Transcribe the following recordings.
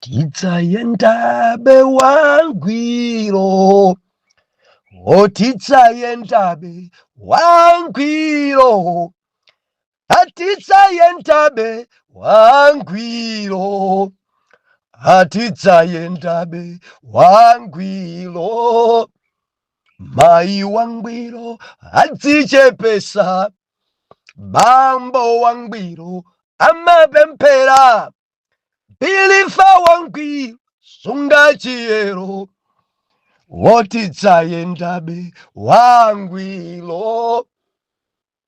Tidzayendabe wangwiro, o tidzayendabe wangwiro, atidzayendabe wangwiro, atidzayendabe wangwiro. Mayi wangwiro adzichepesa, bambo wangwiro amapemphera, believer wangwiro sunga chiyero, wotidzayendabe wangwiro.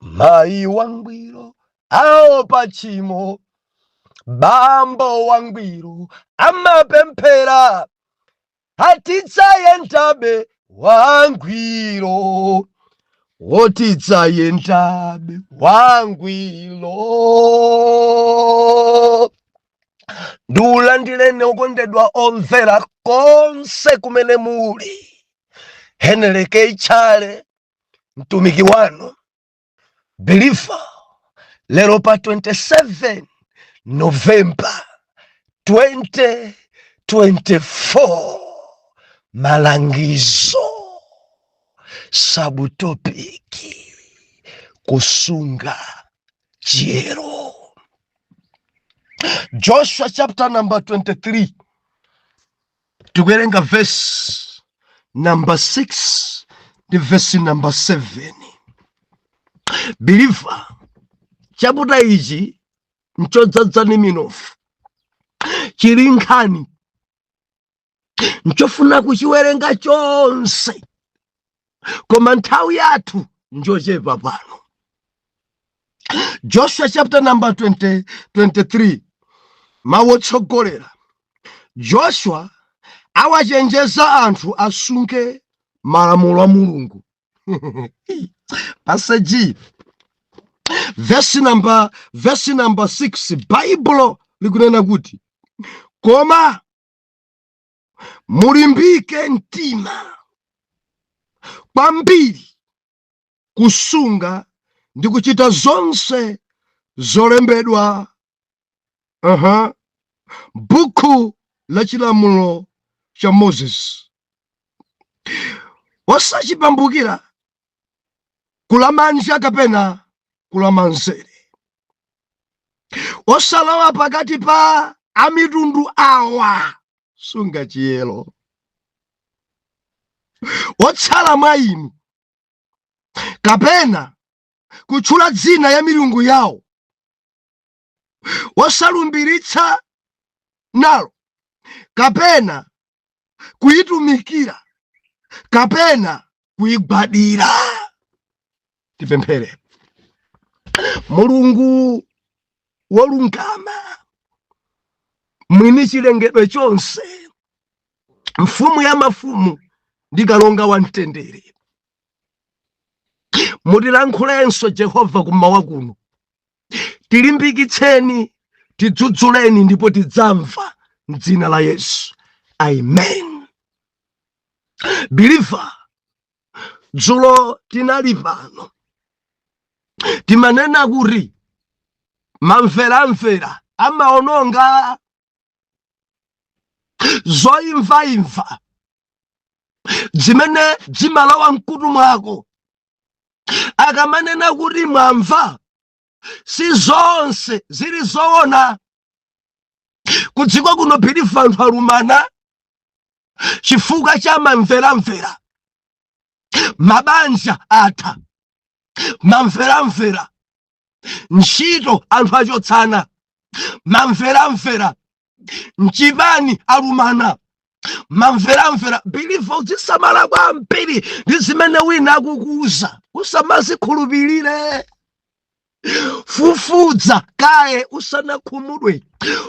Mayi wangwiro aopa tchimo, bambo wangwiro amapemphera, atidzayendabe wangwiro, wotidzayendabe wangwiro. Ndiulandireni okondedwa omvera konse kumene muli. Henry K Tchale, mtumiki wanu believer, lero pa 27 November 2024, malangizo, subtopic kusunga chiyero. Joshua chapter number 23, tikuwerenga verse number 6 ndi verse number 7. Believer, chapter ichi nchodzadza ni minofu, chili nkhani, nchofuna kuchiwerenga chonse, koma nthawi yathu njochepa pano. Joshua chapter number 20, 23, mawu otsogolera: Joshua awachenjeza anthu asunge malamulo a Mulungu. Passage, verse number 6, Baibulo likunena kuti, "Koma mulimbike mtima kwambiri kusunga ndi kuchita zonse zolembedwa buku la chilamulo cha Moses, osachipambukira kulamanja kapena kulamanzere, osalowa pakati pa amitundu awa." Sunga chiyero. "Otsala mwa inu, kapena kutchula dzina ya milungu yawo, osalumbiritsa nalo, kapena kuyitumikira, kapena kuyigwadira." Tipemphere. Mulungu wolungama, mwini chilengedwe chonse, mfumu ya mafumu ndi kalonga wa mtendere, mutilankhulenso Jehova kummawa kuno. Tilimbikitseni, tidzudzuleni, ndipo tidzamva, mdzina la Yesu, amen. Believer, dzulo tinali pano, timanena kuti mamveramvera amaononga, zoimvaimva zimene zimalowa mkutu mwako. Akamanena kuti mwamva, si zonse zili zoona. Kudziko kuno, believer, anthu alumana chifukwa cha mamveramvera. Mabanja atha, mamveramvera. Ntchito anthu achotsana, mamveramvera. Mchipani alumana, mamveramvera. Believer, uzisamala kwambiri ndi zimene wina akukuuza, usamazikhulupirire. Fufudza kaye usanakhumudwe,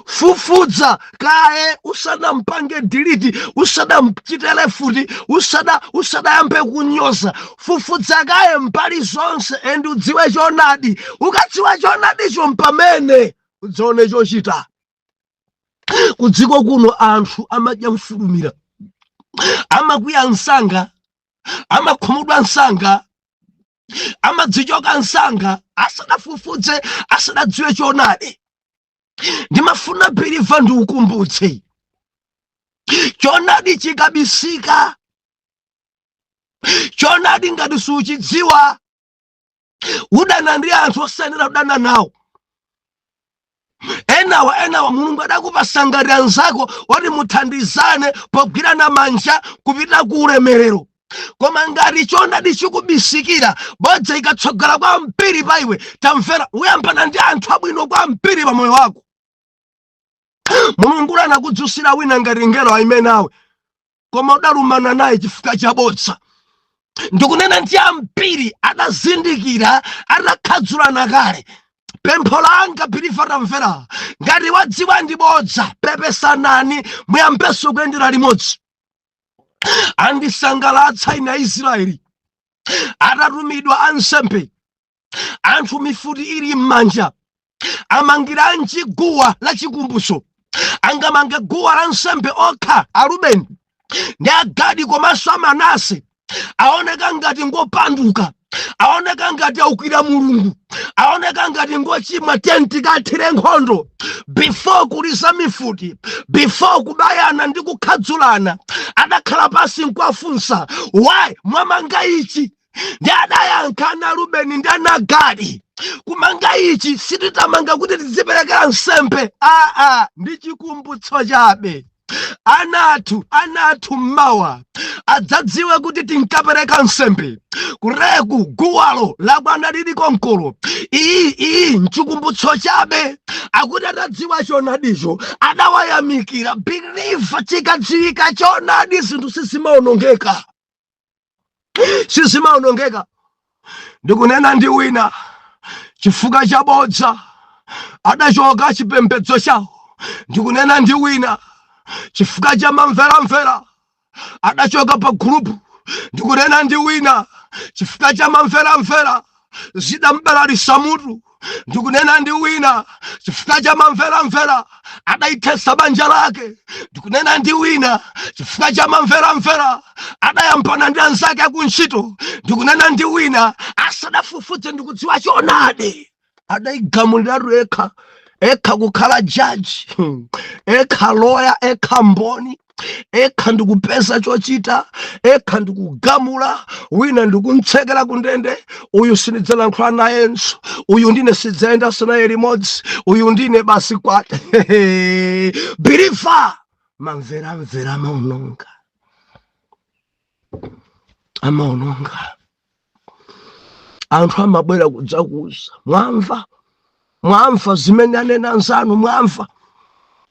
fufudza kaye usanampange delete, usanamchite futi, usanayambe kunyoza. Fufudza kaye mbali zonse and udziwe choonadi. Ukadziwa choonadicho, mpamene udzaone chochita. Kudziko kuno anthu amadya mfulumira, amakwiya msanga, amakhumudwa msanga, amadzichoka msanga asanafufudze, asanadziwe choonadi. Ndimafuna, believer, ndikukumbutse Choonadi chikabisika, choonadi ngati suchidziwa, udana ndi anthu osayenera kudana nawo. Enawa Mulungu adakupasa ngati anzako oti muthandizane pogwirana manja kupita ku ulemerero. Koma ngati choonadi chikubisikira, bodza ikatsogola kwambiri pa iwe, tamvera, uyambana ndi anthu abwino kwambiri pa moyo wako. Mulungu anakudzusira wina ngati ngelo aime nawe, koma udalumana naye chifukwa cha bodza. Ndikunena ndi ambiri adazindikira atakhadzulana kale. Pempho langa, believer, tamvera, ngati wadziwa ndi bodza, pepesanani, muyambenso kuyendera limodzi. Andisangalatsa ine Aisraeli atatumidwa ansembe, anthu mifuti ili m'manja, amangiranji guwa la chikumbutso? Angamange guwa la nsembe okha Arubeni ndi Agadi komanso Amanase? Aoneka ngati ngopanduka, aoneka ngati aukira Mulungu, aoneka ngati ngochimwa. Tenti kathire nkhondo. Before kuliza mifuti, before kubayana ndi kukhadzulana, adakhala pasi nkuwafunsa, "Why mwamanga ichi?" Ndi adayankha ana Rubeni ndi ana Gadi, "Kumanga ichi sititamanga kuti tiziperekera nsembe, aa, ndi chikumbutso chabe. Ana athu mmawa adzadziwe kuti tinkapereka nsembe kureku, guwalo lakwana lili konkolo. Iyi nchikumbutso chabe." Akuti atadziwa choonadicho adawayamikira. Believer, chikadziwika choonadi, zinthu sizimaonongeka, sizimaonongeka. Ndikunena ndi wina, chifukwa cha bodza adachoka chipembedzo chawo. Ndikunena ndi wina, chifukwa cha mamveramvera adachoka pa group. Ndikunena ndi wina, chifukwa cha mamveramvera zidambalalisa mutu. Ndikunena ndi wina, chifukwa cha mamveramvera adayithetsa banja lake. Ndikunena ndi wina, chifukwa cha mamveramvera adayambana ndi anzake akuntchito. Ndikunena ndi wina, asadafufuze ndikudziwa choonadi, adayigamuliratu ekha ekha kukhala jaji ekha, loya ekha, mboni ekha, ndikupeza chochita ekha, ndikugamula wina, ndikumtsekera kundende. Uyu sindidzalankhula nayenso, uyu ndine sidzayendanso naye limodzi, uyu ndine basi kwate. Believer, mamveramvera amaononga, amaononga. Anthu amabwera kudzakuza, "Mwamva? Mwamva zimene anena anzanu? Mwamva?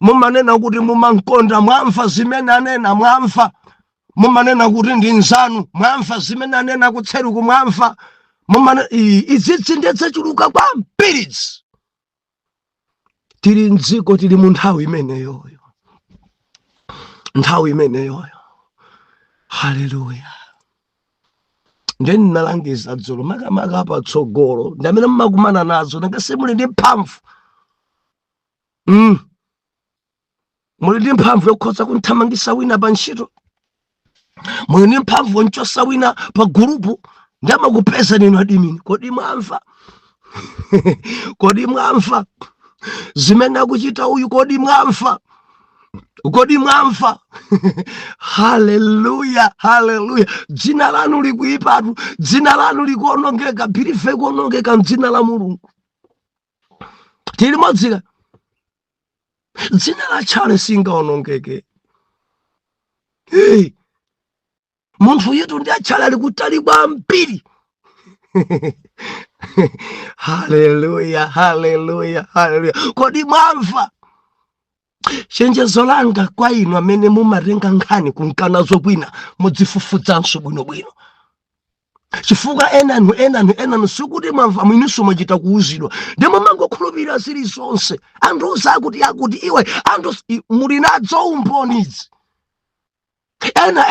Mumanena kuti mumankonda, mwamva zimene anena? Mwamva? Mumanena kuti ndi nzanu, mwamva zimene anena kutseruku? Mwamva?" Mumane idzidzi ndedzachuluka kwambiri. Tili mdziko, tili mu nthawi imeneyoyo, nthawi imeneyoyo. Haleluya! Ndiye ndinalangiza dzulo, makamaka patsogolo ndi amene mmakumana nazo. Nanga muli ndi mphamvu, Muli ndi mphamvu yokhoza kunthamangisa wina pa ntchito, muli ndi mphamvu yonchosa wina pa group, ndi amakupeza ninu admin. "Kodi mwamva? Kodi mwamva zimene akuchita uyu? Kodi mwamva? Kodi mwamva?" Haleluya, haleluya! Dzina lanu likuipatu, dzina lanu likuonongeka. Believer, kuonongeka mdzina la Mulungu, tili limodzika. Dzina la Tchale singaonongeke. Hey, munthu yetu ndi atchale ali kutali kwambiri. Haleluya, haleluya, haleluya! Kodi mwamva? Chenjezo langa kwa inu amene mumatenga nkhani kunkanazo kwina, mudzifufudzanso bwinobwino, chifukwa enanu sikuti mwamva, mwinunso mwachita kuuzidwa, ndi mumangokhulupirira zilizonse. Anthu akuti, akuti iwe, anthu muli nadzo umbonizi.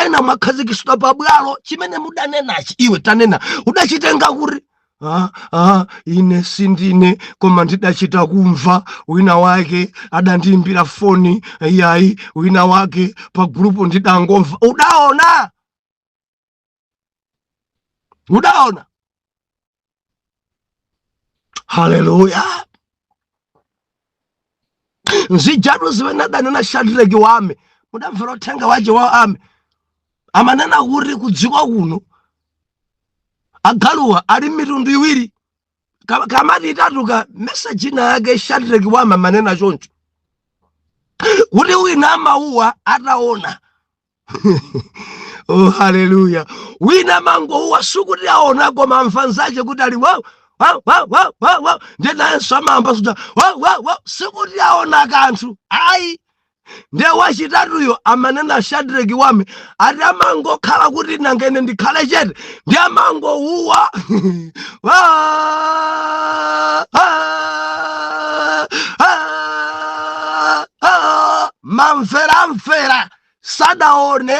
Ena mwakhazikitsidwa pabwalo, "Chimene mudanenachi, iwe tanena, udachitenga kuti?" "Ah, ah, ine sindine, koma ndidachita kumva, wina wake adandiyimbira foni. Iyayi, wina wake pa group ndidangomva." Udaona? Udaona? Haleluya! Nzijatu zimene adanena Shadraki wame. Mudamvera uthenga wache wa ame amanena kuti kudziko kuno agaluwa ali mitundu iwiri, kamati itatu ka message ina yake. Shadrack Wama manena choncho kuti wina amauwa ataona. Oh, haleluya! Wina mangouwa, sikuti aona, koma amva nzache kuti ali wa wa wa wa wa wa, ndiye nayenso amayamba suja wa wa wa, sikuti aona kanthu ayi. Ndiye wachitatuyo amanena Shadrack Wame ati amangokhala kuti nangene ndikhale chete, ndi amangouwa wa ah, ah, ah. Mamveramvera, sadaone,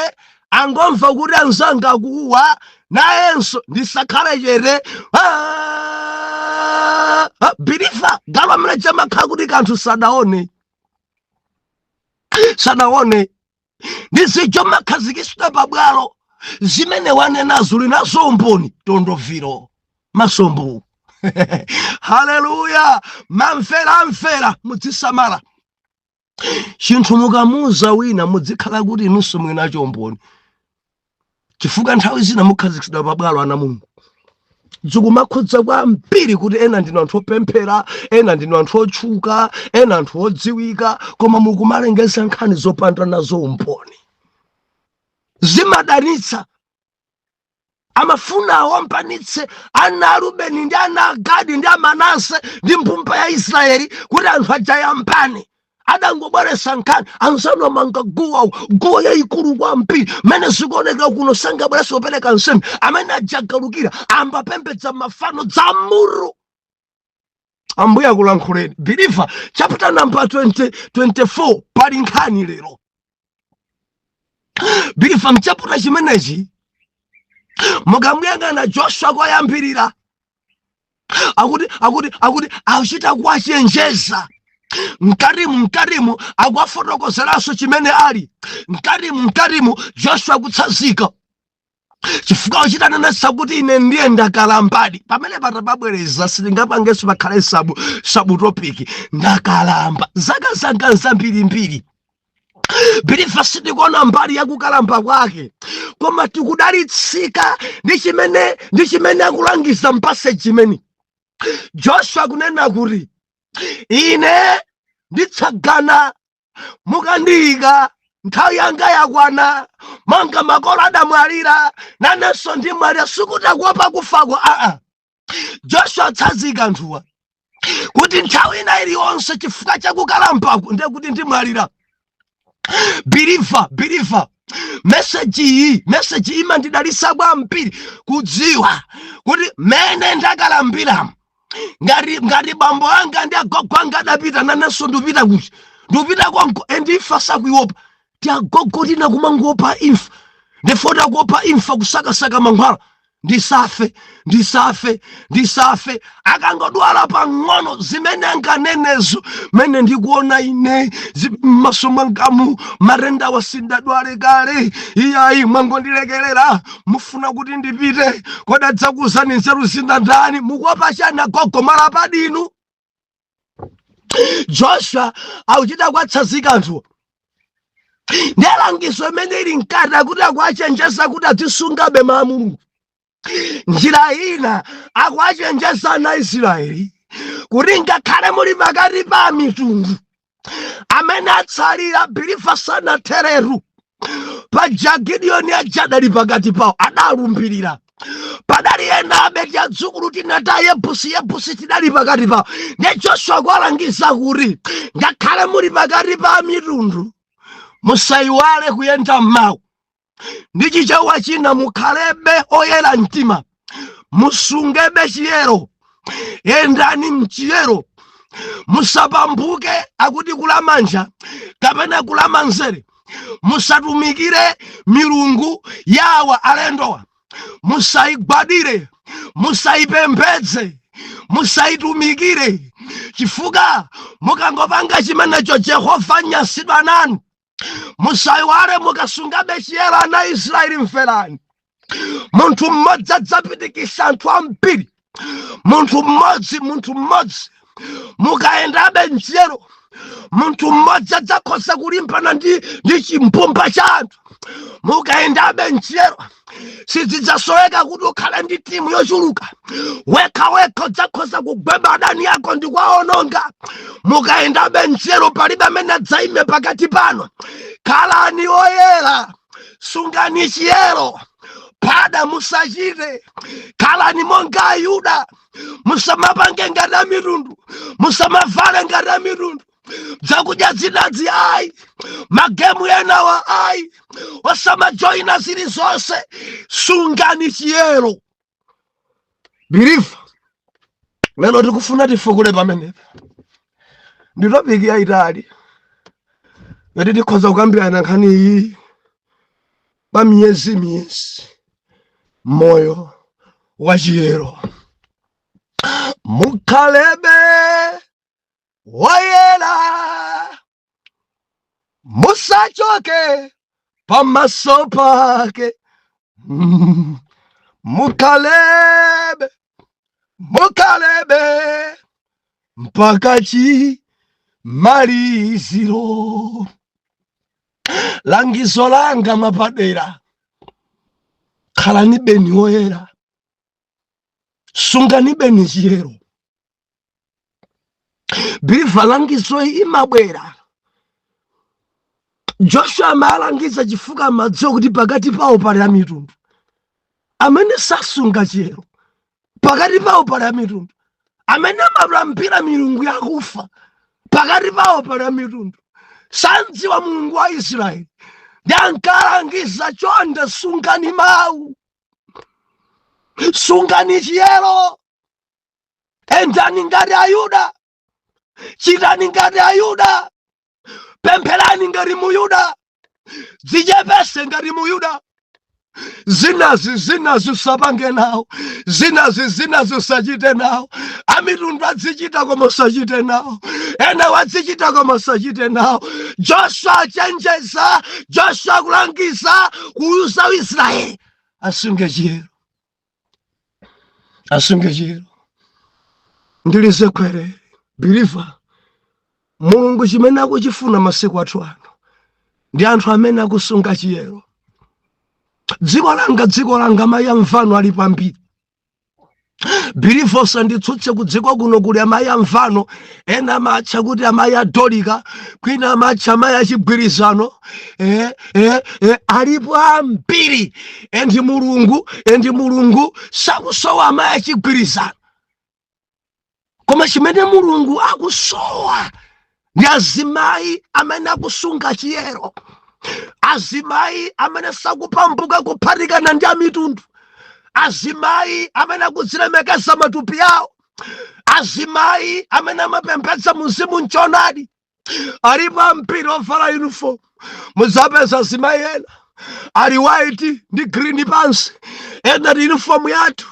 angomva kuti anzanga akuuwa, nayenso ndisakhale chete. Ah, ah, believer, galu amene chamakhala kuti kanthu sadaone, sadaone, ndi zijo makhazikiswa pabwalo zimene wanenazo linazo umboni tondoviro masombo. Haleluya! Mamveramvera, mudzisamala chinthu mukamuuza wina, mudzikhala kuti inunso mwinacho umboni, chifukwa nthawi zina mukhazikitsidwa pabwalo. Ana Mulungu, zikumakhudza kwambiri kuti ena ndinu anthu opemphera, ena ndinu anthu otchuka, ena anthu odziwika, koma mukumalengeza nkhani zopanda nazo umboni. Zimadanitsa. Amafuna awambanitse ana a Rubeni ndi ana a Gadi ndi Amanase ndi mbumba ya Israeli kuti anthu ajayambane. Adangobweresa nkhani, anzanu amanga guwa, guwa yayikulu kwambiri, mmene zikuoneka kuno sangabwerese kupereka nsembe, amene ajagalukira ambapembedza mafano dzamuru. Ambuye akulankhuleni, believer. Chapter number 20, 24 pali nkhani lero, believer. Mchapter chimenechi mukamuyang'ana Joshua koyambirira, akuti akuchita kuwachenjeza mkatimu, mkatimu akuwafotokozeranso chimene ali mkatimu. Mkatimu Joshua akutsanzika chifukwa uchitanenetsa kuti ine ndiye ndakalambadi. Pamene patapabwereza sitingapangenso pakhale sub topic. Ndakalamba, zaka zanga zambirimbiri. Believer, sitikuona mbali yakukalamba kwake, koma tikudalitsika ndi chimene akulangiza mpase chimene Joshua kunena kuti ine nditsagana mukandiyika, nthawi yanga yakwana, manga makolo adamwalira, nanenso ndimwalira. Sikuti akuopa kufako, aa. Joshua atsanzika anthuwa kuti nthawi ina iliyonse chifukwa chakukalambako ndiye kuti ndimwalira. Believer, believer, message iyi, message imandidalitsa kwambiri kudziwa kuti mene ndakalambiramo, ngati bambo anga ndi agogo anga adapita, nanenso ndipita. Kuti ndipita konko, and imfa sakuiopa. Ti agogo tina kumangopa imfa, ndifota kuopa imfa, kusakasaka mankhwala, ndisafe, ndisafe, ndisafe. Akangodwala pang'ono, zimene anganenezo, mene ndikuona ine m'maso mwangamu, matenda wasindadwale kale, iyayi, mwangondilekelera, mufuna kuti ndipite. Kodi adzakuuzani nzeru zina ndani? Mukuopa chani agogo? Malapadinu. Joshua akuchita kwatsanzika anthu ndi langizo imene ili mkati, akuti akuachenjeza kuti azisungabe mawu a Mulungu. Njira ina akuachenjeza ana Israeli kuti ngakhale muli pakati pa mitundu, amene atsalira, believer, sanathereru. Paja Gideoni aja adali pakati pawo, adalumbirira. Padali ena abeti adzukulu tinata Yebusi, Yebusi tidali pakati pawo. Ndiye Joshua kuwalangiza kuti ngakhale muli pakati pa mitundu, musayiwale kuyenda m'mawu. Ndi Chichewa china, mukhalebe oyera mtima, musungebe chiyero, yendani mchiyero, musapambuke, akuti kulamanja kapena kulamanzere. Musatumikire milungu yawa alendowa, musayigwadire, musayipembedze, musayitumikire, chifukwa mukangopanga chimenecho Jehova anyansidwa nanu. Musayiwale, mukasungabe chiyero, ana Israeli, mverani, munthu mmodzi adzapitikisa anthu ambiri. Munthu mmodzi, munthu mmodzi. Mukayendabe mchiyero, munthu mmodzi adzakhoza kulimbana ndi chimbumba cha anthu. Mukayendabe mchiyero, sizidzasoweka kuti ukhale ndi timu yochuluka. Wekha wekha udzakhoza kugweba adani ako ndi kuwaononga. Mukayendabe mchiyero, palibe amene adzaime pakati pano. Khalani oyera, sungani chiyero, phada musachite. Khalani monga Ayuda, musamapange ngati amitundu, musamavale ngati amitundu. Zakudya zinazi ayi, magemu enawa ayi, osamajoyina zilizonse. Sungani chiyero. Believer, lero tikufuna tifukule pamenepa. Ndi topic yayitali yoti tikhoza kukambirana nkhani iyi pa miyezi miyezi. Moyo wa chiyero, mukhalebe woyera, musachoke pamaso pake. Mukhalebe, mukhalebe mpaka chimaliziro. Langizo langa mwapadera, khalani beni woyera, sungani beni chiyero. Believer, langizo imabwera. Joshua amalangiza chifukwa amadziwa kuti pakati pawo pali amitundu amene sasunga chiyero, pakati pawo pali amitundu amene amalambira milungu yakufa, pakati pawo pali amitundu sandziwa Mulungu wa Israeli. Ndi ankalangiza, chonde sungani mawu, sungani chiyero, endani ngati Ayuda, chitani ngati Ayuda, pempherani ngati Muyuda, dzichepese ngati Muyuda. Zinazi zinazi usapange nawo, zinazi zinazi usachite nawo. Amitundu adzichita koma usachite nawo, ena wadzichita koma usachite nawo. Joshua achenjeza, Joshua akulangiza, kuuza Israeli asunge chiyero, asunge chiyero. Ndilize khwere, believer, Mulungu chimene akuchifuna masiku athu ano ndi anthu amene akusunga chiyero. Dziko langa, dziko langa, mayi amvano ali pambiri. Believer, usanditsutse, ku dziko kuno kuli amayi amvano. Ena amatcha kuti amayi adolika, kwina amatcha amayi achigwirizano. Alipo ambiri. And Mulungu, and Mulungu sakusowa amayi achigwirizano, koma chimene Mulungu akusowa ndi azimayi amene akusunga chiyero, azimayi amene sakupambuka kuphatikana ndi amitundu, azimayi amene akudzilemekeza matupi awo, azimayi amene amapembedza muzimu mchoonadi. Alipo ambiri ovala uniform. Muzapeza azimayi ena ali white ndi green pansi, ena ti uniform yathu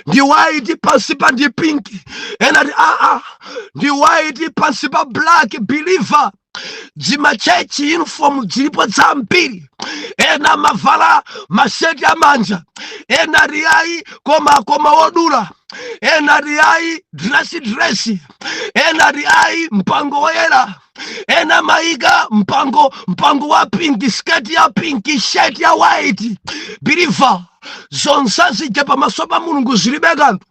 ndi white, pansi pa ndi pink, ena ti aa, ndi white pansi pa black. Believer, dzima church uniform zilipo zambiri. Ena amavala masheti amanja, ena riayi koma wodula, ena riayi dress dress, ena riayi mpango woyera, ena mayika mpango wa pink, skirt ya pink, shirt ya white. Believer, zonse zija pamaso pa Mulungu zilibe kanthu,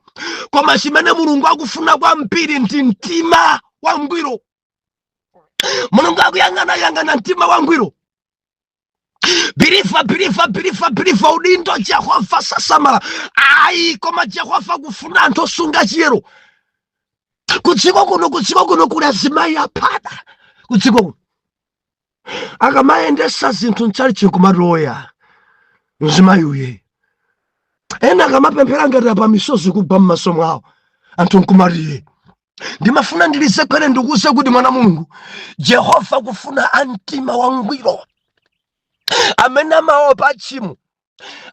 koma chimene Mulungu akufuna kwambiri ndi mtima wangwiro. Mulungu akuyang'anayang'ana mtima wangwiro. Believer, believer, believer, believer, udindo Jehova sasamala ayi, koma Jehova kufuna anthu osunga chiyero. Kudziko kuno, kudziko kuno kuli azimayi aphada. Kudziko kuno akamayendesa zinthu mchalichi kumatoya mzimayi uye, ena akamapemphera ngati apa misozi kugwa m'maso mwawo, anthu nkumatiye. Ndimafuna ndilize kwene, ndikuuze kuti mwana Mulungu, Jehova kufuna amtima wangwiro amene amaopa tchimo,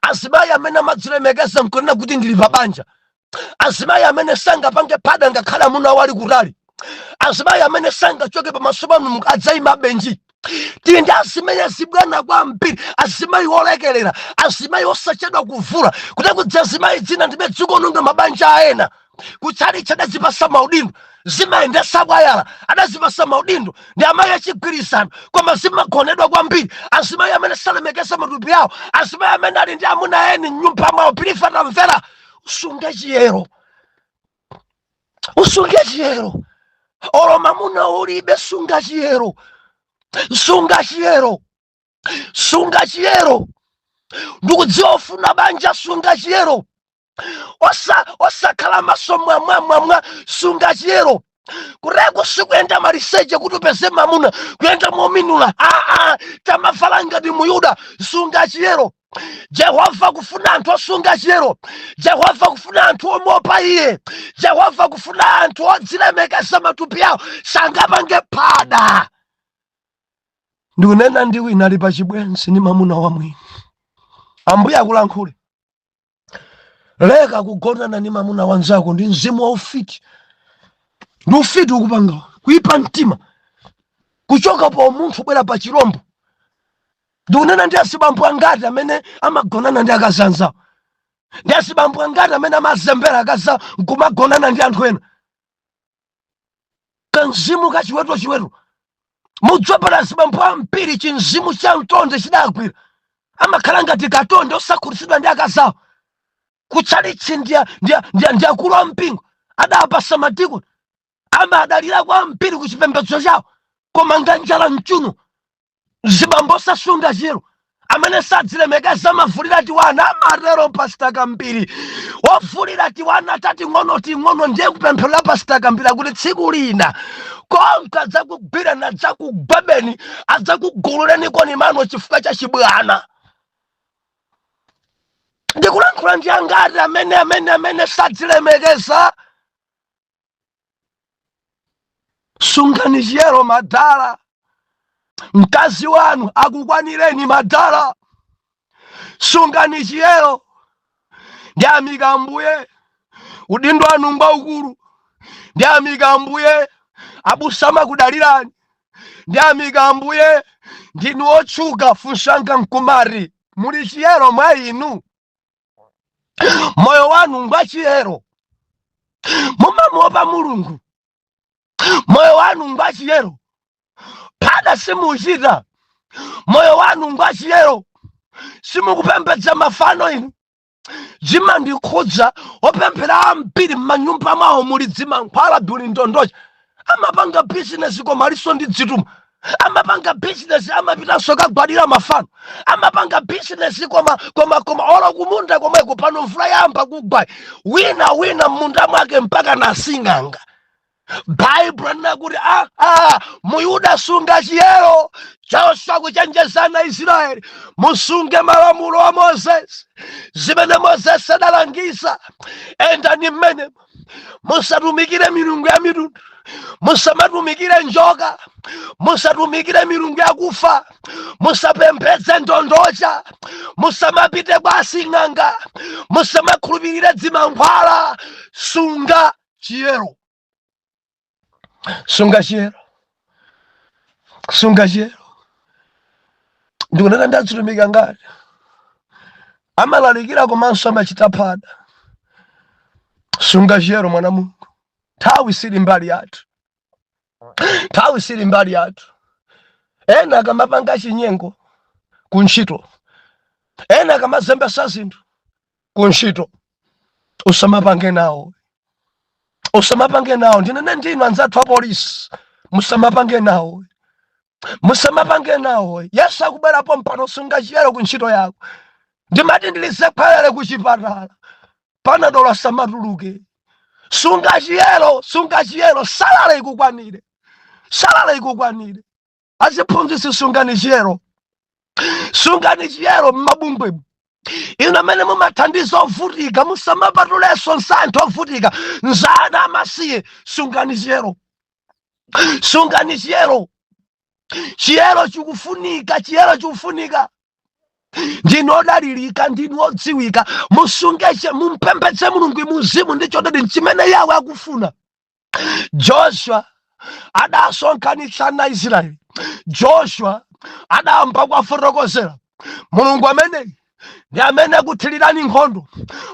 azimayi amene amadzilemekeza nkunena kuti ndili pa banja, azimayi amene sangapange phada ngakhale amuna awo ali kutali, azimayi amene sangachoke pamaso pa Mulungu, adzayima benji. Tili ndi azimayi azibwana kwambiri, azimayi olekelera, azimayi osachedwa kuvula kuti kudza azimayi dzina ndibe dziko nunga mabanja aena kutchali chadazipasa maudindo. Zimayendesa kwayala, adazipasa maudindo ndi amayi achigwirizano, koma zimagonedwa kwambiri. Azimayi amene salemekeza matupi awo, azimayi amene ali ndi amuna eni mnyumba mwawo. Pilifa, tamvera, usunge chiyero, usunge chiyero. Olo mamuna ulibe, sunga chiyero, sunga chiyero, sunga chiyero. Ndikudziwa ufuna banja, sunga chiyero. Osakhala maso mwamwamwamwa, sunga chiyero. Kureko sikuyenda maliseche kuti upeze mamuna, kuyenda mominula, aa, tamavala ngati Muyuda. Sunga chiyero. Jehova kufuna anthu osunga chiyero. Jehova kufuna anthu omopa iye. Jehova kufuna anthu odzilemekeza matupi awo, sangapange phada. Ndikunena ndi wina ali pachibwenzi ni mamuna wamwini. Ambuye akulankhule, leka kugonana ni mamuna wanzako. Ndi mzimu wa ufiti, ndi ufiti ukupanga kuipa mtima, kuchoka pa umunthu bwera pa chirombo. Ndikunena ndi azibambo angati amene amagonana ndi akazi anzawo, ndi azibambo angati amene amazembera akazi awo nkumagonana ndi anthu ena. Kanzimu kachiweto chiweto mudzopera azibambo ambiri, chinzimu cha mtonde chidagwira, amakhala ngati katonde, osakhutitsidwa ndi akazi awo. Kutchalitchi ndi akulu a mpingo, adapasa madikoni, amadalira kwambiri ku chipembedzo chawo, koma nganjala mchuno. Zibambo osasunga chiyero amene sadzilemekeza, amavulira tiwana, amatero Pastor Kambiri, ovulira tiwana tating'ono ting'ono. Ndiye kupemphero la Pastor Kambiri akuti tsiku lina konka adzakugwira nadzakugwebeni, adzakugululeni koni mano chifukwa cha chibwana. Ndikulankhula ndi angati amene sadzilemekeza? Sungani chiyero, madala. Mkazi wanu akukwanireni, madala. Sungani chiyero. Ndiyamika Ambuye, udindo wanu ngwaukulu. Ndiyamika Ambuye, abusa amakudalirani. Ndiyamika Ambuye, ndinu otchuka. Funsanga nkumati, muli chiyero mwa inu? Moyo wanu ngwachiyero? Mumamuopa Mulungu? Moyo wanu ngwachiyero? Phada simuchita? Moyo wanu ngwachiyero? Simukupembedza mafano inu? Zimandikhudza, opemphera ambiri m'manyumba mwawo muli dzimankhwala, buli ndondocha. Amapanga bizinesi koma alinso ndi dzituma. Amapanga bizinesi, amapitanso kagwadira mafano. Amapanga bizinesi, koma olo kumunda komweko, pano mvula yamba kugwa, wina wina m'munda mwake mpaka nasing'anga. Baibulo linena kuti Muyuda, sunga chiyero. Joshua kuchenjezana Israeli, musunge malamulo a Moses, zimene Moses adalangiza, endani mmene. Musatumikire milungu ya mitundu, musamatumikire njoka, musatumikire milungu yakufa, musapembedze ndondocha, musamapite kwa asing'anga, musamakhulupirire dzimankhwala. Sunga chiyero, sunga chiyero, sunga chiyero. Ndikunena ndadzitumika ngati amalalikira komanso amachita phada. Sunga chiyero, mwana Mulungu. Nthawi sili mbali yathu, nthawi sili mbali yathu. Ena akamapanga chinyengo ku ntchito, ena akamazembesa zinthu ku ntchito, usamapange nawo, usamapange nawo. Ndinene ndinu anzathu apolisi, musamapange nawo, musamapange nawo. Yesu akubwerapo mpano. Sunga chiyero ku ntchito yako. Ndimati ndilize khwelere ku chipatala, panadolo asamatuluke. Sunga chiyero, sunga chiyero. Salary ikukwanire, salary ikukwanire. Aziphunzitsi, sungani chiyero, sungani chiyero m'mabungwe. Inu amene mumathandiza ovutika, musamapatulenso nsanthu ovutika nzana amasiye. Sungani chiyero, sungani chiyero. Chiyero chikufunika, chiyero chikufunika. Ndinu odalirika, ndinu odziwika. Musungeche, mumpembedze Mulungu muzimu ndi chodadi, chimene Yawe akufuna. Joshua adasonkhanitsa ana Israeli. Joshua adayamba kuwafotokozera Mulungu ameneyi. ndi amene akuthirirani nkhondo.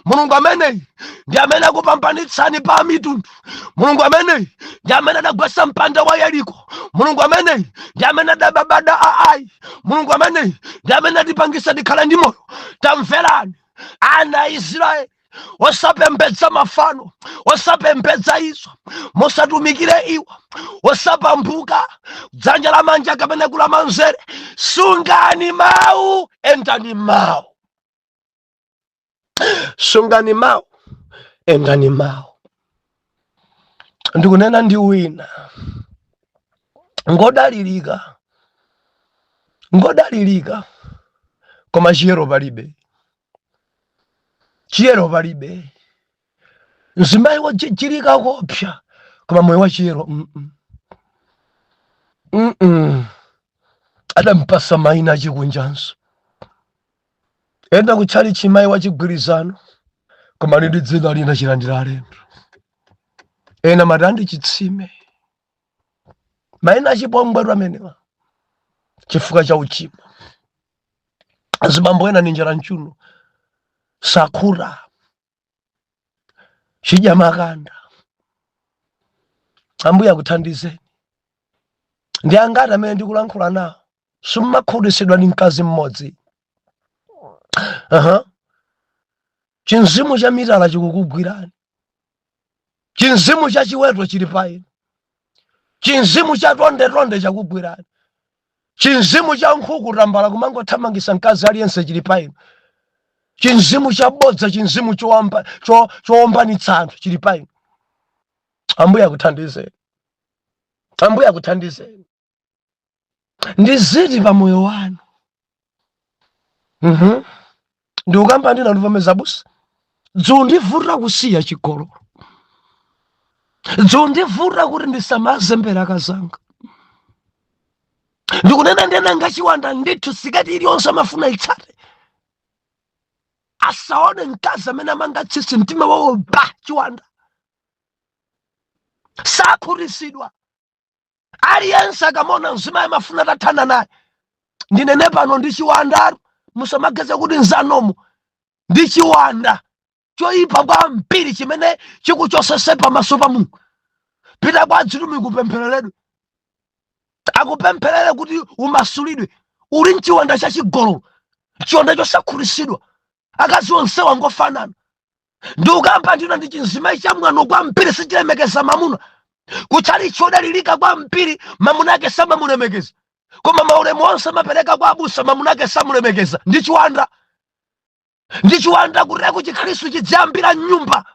Mulungu ameneyi ndi amene akupambanitsani pa mitundu. Mulungu ameneyi ndi amene adagwetsa mpanda wa Yeriko. Mulungu ameneyi ndi amene adababada Ai. Mulungu ameneyi ndi amene atipangisa tikhale ndi moyo. Tamverani, ana a Israeli, osapembedza mafano, osapembedza izo, musatumikire iwo, osapambuka dzanja lamanja kapena kulamanzere. Sungani mawu, endani mawu. Sungani mawu, endani mawu. Ndikunena ndi wina ngodalirika, ngodalirika, koma chiyero palibe, chiyero palibe. Mzimayi wojijirika kopsa, koma moyo wa chiyero mm -mm. Mm. Adampasa mayina achikunjanso. Ena kutchali chimayi wachigwirizano, koma ali ndi dzina lina, chilandira alendo. Ena mati andi chitsime, mayina achipongwe amenewa chifukwa cha uchimo. Azibambo ena ni njala mchuno, sakura chidya makanda. Ambuye akuthandizeni. Ndi angati amene ndikulankhula nawo simmakhutitsidwa ndi mkazi mmodzi? Aha, chinzimu cha mitala chikukugwirani, chinzimu cha chiweto chili pa inu, chinzimu cha tondetonde chakugwirani, chinzimu cha nkhuku tambala kumangothamangisa mkazi aliyense chili pa inu, chinzimu cha bodza, chinzimu chowombanitsa anthu chili pa inu. Ambuye akuthandizeni, Ambuye akuthandizeni. Ndi ziti pa moyo wanu? Ndikukamba ndina ndivomeza busa, dzuwa kusiya chigololo, dzuwa ndivuta kuti ndisamazembera akazanga. Ndikunena ndena ngachiwanda ndithu, sikati iliyonse amafuna itsate, asaone mkazi amene amanga tsitsi, mtima wawo ba chiwanda, sakhutitsidwa. Aliyense akamona mzimayi amafuna atathana naye. Ndinene pano, ndi chiwanda. Musamageze kuti nzanomo ndi chiwanda choyipa kwambiri chimene chikuchosese pamaso pa Mulungu. Pita kwa adzitumi, kupemphereredwe, akupempherere kuti umasulidwe. Uli mchiwanda chachigololo, chiwanda chosakhutitsidwa. Akazi onsewa ngofanana. Ndikukamba ndino ndi chinzimayi cha mwano kwambiri, sichilemekeza mamuna. Kutchali chodalirika kwambiri, mamuna ake samamulemekeza, koma maulemu onse amapereka kwa abusa, mamuna ake samulemekeza. Ndi chiwanda, ndi chiwanda. Kuteko Chikhristu chidzayambira mnyumba,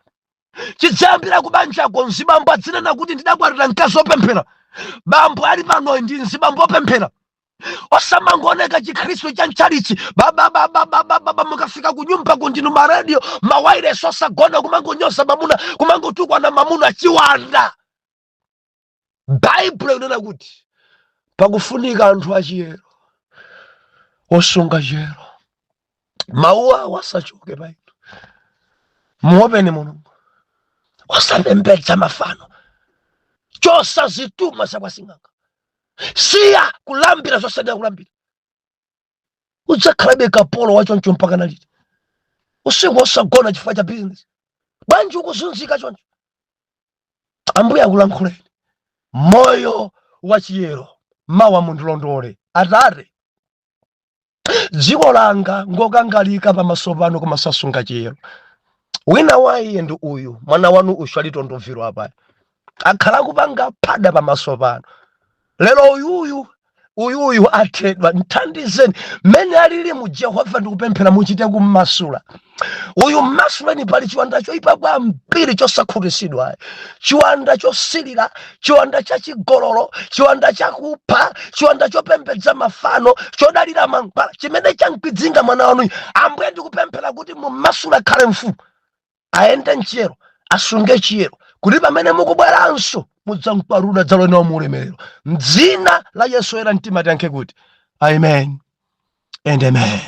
chidzayambira kubanjako. Mzibambo adzinena kuti ndidakwatira mkazi opemphera. Bambo ali pano ndi mzibambo opemphera, osamangooneka Chikhristu cha mchalichi babababababa. Mukafika ku nyumba kundinu maradio, mawairesi, osagona, kumangonyoza mamuna, kumangotukwana mamuna. Chiwanda. Baibulo inena kuti pakufunika anthu achiyero, osunga chiyero. Mawu awo asachoke pa inu. Muopeni Mulungu, osapembedza mafano, chosazituma zakwasing'anga, siya kulambira zosadya kulambira. Udzakhalabe kapolo wachoncho mpaka naliti? Usiku osagona chifukwa cha business, bwanji ukuzunzika choncho? Ambuye akulankhuleni moyo wa chiyero. Mawa mundilondole. Atate, dziko langa ngokangalika pamaso pano, koma sasunga chiyero. Wina wa iye ndi uyu mwana wanu uyu alitondoviro apayo, akhala kupanga phada pamaso pano. Lero uyuyu, uyuyu athedwa. Nthandizeni mmene alili mu Jehova. Ndikupemphera muchite kummasula uyu, mmasuleni. Pali chiwanda choyipa kwambiri chosakhutitsidwa, chiwanda chosilira, chiwanda chachigololo, chiwanda chakupha, chiwanda chopembedza mafano, chodalira mankhwala, chimene chamkwidzinga mwana wanuyu. Ambuye, ndikupemphera kuti mummasule, akhale mfumu, ayende mchiyero, asunge chiyero, kuti pamene mukubweranso mudzamkwarula dzalo mu ulemerero. Mdzina la Yesu oyera mtima tiyankhe kuti amen and amen.